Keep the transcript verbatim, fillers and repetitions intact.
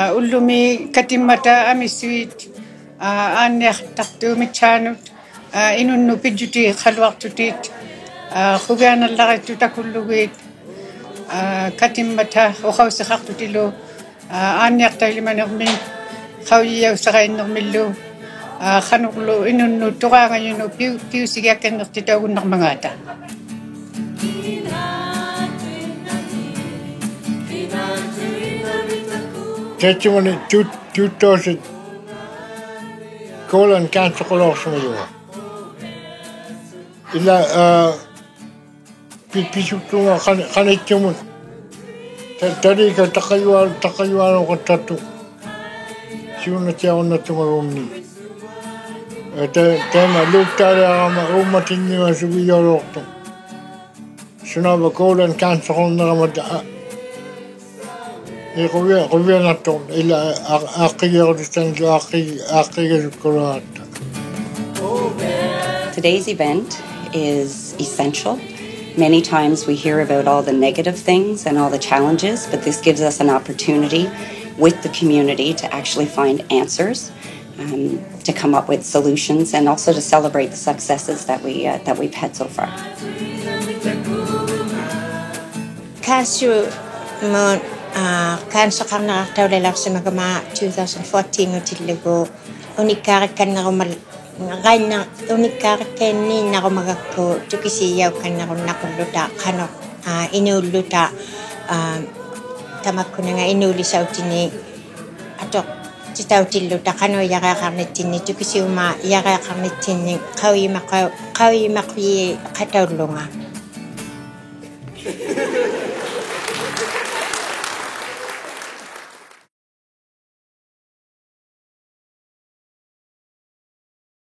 ᐋ, ᐅᓪᓗᒥ ᑲᑎᒻᒪᑕ ᐊᒥᓱᐃᑦ, ᐋ, ᐋᓐᓂᐊᖅᑕᖅᑐᑦ ᒥᑦᓵᓄᑦ, ᐋ, ᐃᓄᓐᓄᑦ ᐱᔾᔪᑎᒃᑲᓗᐊᖅᑐᑎᑦ, ᐋ, ᖁᕕᐊᓇᓪᓚᕆᑦᑐᑦ ᑕᑯᓪᓗᒋᑦ, ᐋ, ᑲᑎᒻᒪᑕ ᐅᖃᐅᓯᖃᖅᑐᑎᓪᓗ, ᐋ, ᐋᓐᓂᐊᖅᑕᐃᓕᒪᓂᕐᒥᒃ, ᖃᐅᔨᔭᐅᓯᕋᐃᓐᓂᕐᒥᓪᓗ, ᐋ, ᖃᓄᕐᓗ ᐃᓄᓐᓄᑦ ᑐᕌᖓᔪᓄᑦ ᐱᐅ-, ᐱᐅᓯᒋᐊᒃᑲᓐᓂᖅᑎᑕᐅᒍᓐᓇᕐᒪᖔᑕ. ᑕᐃᑦᓱᒪᓂ ᑐ-, ᑐᑦᑕᐅᓯᑦ ᑰᓚᓐ ᑲᓐᓴᖁᓚᐅᖅᓯᒪᔪᖓ. ᐃᓛ, ᐋ, ᐱ-, ᐱᓱᑦᑐᖓ ᖃᓂ-, ᖃᓂᑦᑐᒧᑦ. ᑕ-, ᑕᓕᑲ ᑕᖃᔪᐊ-, ᑕᖃᔪᐊᓘᖃᑦᑕᖅᑐᖅ. ᓯᐅᓇᑦᑎᐊᕈᓐᓇᑦᑐᖓ ᓘᓐᓃᑦ. ᐋ, ᑕ-, ᑕᐃᒪ ᓘᑦᑖᓕᐊᕋᒪ ᐆᒻᒪᑎᓐᓂᒃ ᓱᕕᔪᐊᓘᖅᑐᖅ. ᓱᓇᕙ ᑰᓚᓐ ᑲᓐᓴᖁᓐᓇᕋᒪ ᑕ-, ᐋ, ᐄ ᖁᕕᐊ-, ᖁᕕᐊᓇᖅᑐᖅ ᐃᓛ ᐋ-, ᐋᖅᑭᒋᐊᕈᑎᔅᑕᓐᓂᒃ ᐋᖅᑭ-, ᐋᖅᑭᒋᐊᓱᒃᑯᓗᐊᕋᑦᑕ. Today's event is essential. Many times we hear about all the negative things and all the challenges, but this gives us an opportunity with the community to actually find answers, um, to come up with solutions and also to celebrate the successes that we, uh, that we've had so far. ᑳᓱᒧᑦ, ᐋ, ᑳᓐᓴᖃᕐᓂᕋᖅᑕᐅᓕᓚᐅᖅᓯᒪᒐᒪ two thousand fourteen-ᖑᑎᓪᓗᒍ ᐅᓂᒃᑳᕆᒃᑲᓐᓂᕈᒪᓪ-, ᖃᐃᓐᓇ-, ᐅᓂᒃᑳᕆᒃᑲᓐᓂᓐᓇᕈᒪᒐᒃᑯ ᑐᑭᓯᔭᐅᒃᑲᓐᓂᕈᓐᓇᖁᓪᓗᑕ ᖃᓄᖅ, ᐋ, ᐃᓅᓪᓗᑕ, ᐋ, ᑕᒪᒃᑯᓂᖓ ᐃᓅᓕᓴᐅᑎᓂᒃ ᐊᑐᖅᑎᑕᐅᑎᓪᓗᑕ ᖃᓄᖅ ᔭᕆᐊᖃᕐᓂᑦᑎᓐᓂᒃ ᑐᑭᓯᐅᒪ ᔭᕆᐊᖃᕐᓂᑦᑎᓐᓂᒃ ᖃᐅᔨᒪᖃ-, ᖃᐅᔨᒪᖁᔨᖃᑕᐅᓪᓗᖓ.